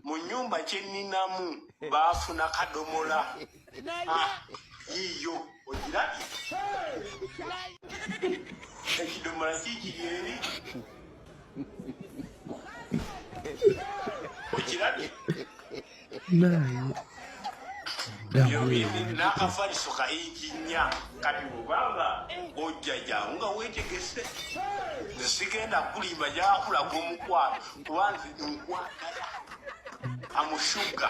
Mu nnyumba kye nninamu baafuna kadomola. Ah, yiiyo ogirabye? Ekidomola kiikiri eri, okirabye? Naye N'akafaliso ka inki 4. Kati bwobanga ojja, jangu nga weetegese. Nze sigenda kulimba, gyakulaga omukwano kuba nze nkwagala amushuga.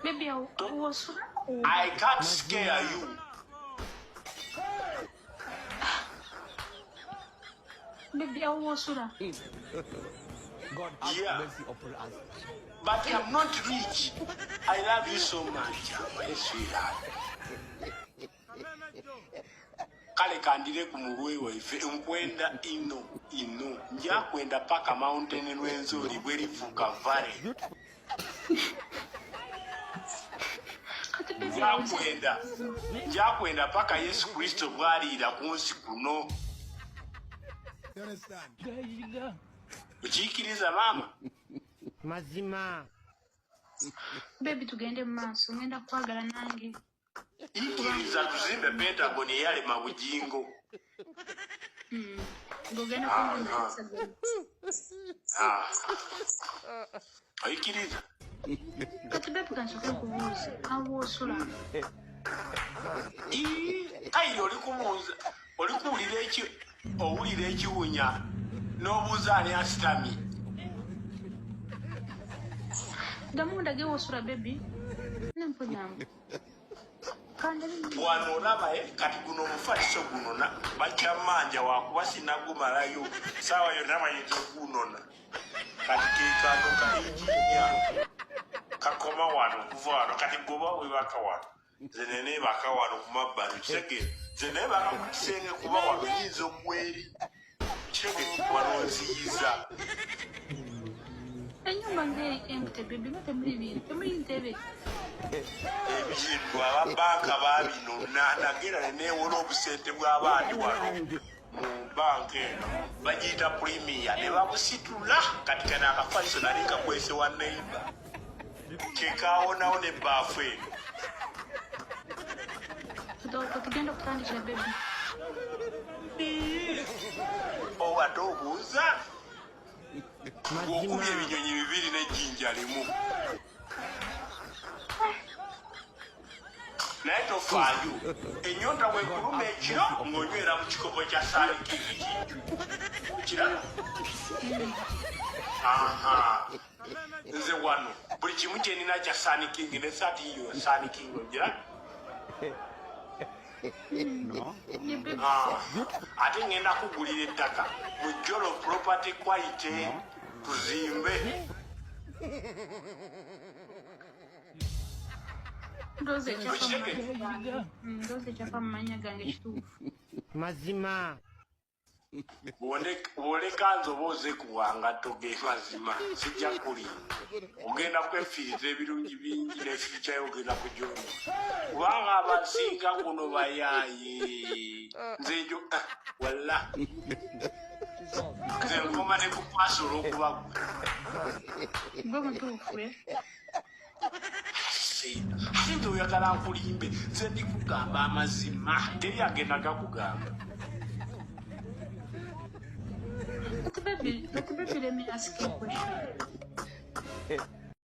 Baby, wasula. I can't scare you. Baby, awo wasula. God have mercy upon us. But I'm not rich. I love you so much, my sweetheart. Kale kandire ku mulwe waife, nkwenda ino ino, nja kwenda paka mountain Rwenzori bwerifuuka valley. Kati baby, awo Njakwenda, njakwenda paka Yesu Kristo bwaliira ku nsi kuno. You understand? Okiikiriza, maama? Mazima. Baby, tugende mu maaso, ngenda kwagala nange. Ikiriza tuzimbe Pentagon eyalema Bujingo. Ng'ogenda kunvuma Instagram. Ah. Oyikiriza? Kati baby, kansooke nkubuuze, awo osula? Ii, kayiri oli kubuuza, oli kuwulira eki, owulira ekiwunya n'obuuza ani asitamye. Ddamu ndage wosula, baby, nemponyamu kandali. Wano olaba, eh, kati guno omufaliso guno bakyamanja wakuba sinagumalayo, saawa yonna bayinza okunona. Kati kekano ka injinia kakoma wano, kuva wano kati goba webaka wano, nze neneebaka wano ku mabbali, kitegeera? Nze neebaka ku kisenge kuba wano nyinza okweri, kitegeera? Wano nziyiza. Ennyumba ngeri empty, baby, nga temuli bintu, temuli ntebe. Ebintu ababanka babinona, nagenda neneewola obusente bw'abaandi wano mu banka eno bagiyita Premier, ne babusitula. Kati kano akafaliso nali kakwese wa neighbour, kekawonawo nebbaafu eno. Tugenda okutandikira, baby. Obadde obuuza ng'okubye ebinyonyi bibiri n'ejjinja limu, naye tofaayo. Ennyonta bwekuluma ekiro ng'onywera mu kikopo kya Sun King kijju kirala. Aha, nze wano buli kimu kyenina kya Sun King, nesaati yiyo Sun King, ogira. Ah, ate ngenda kugulira ettaka mu Jolo Property Quality, tuzimbe. Ndowooza ekyapa ndowooza ekyapa mu mannya gange kituufu. Mazima. Bw'oleka nze oba oze kuwangatto ge mazima, sijja kulinda, ogenda kwefiiriza ebirungi bingi ne future yo ogenda kugyona, kubanga abasinga kuno bayaaye. Nze njo, ah, walla nze nkoma ne kukwasa olw'okuba gwe. Gwe mutuufu, eh? Ate nze oyagala nkulimbe? Nze ndikugamba amazima, teri agenda gakugamba. But baby, let me ask you a question.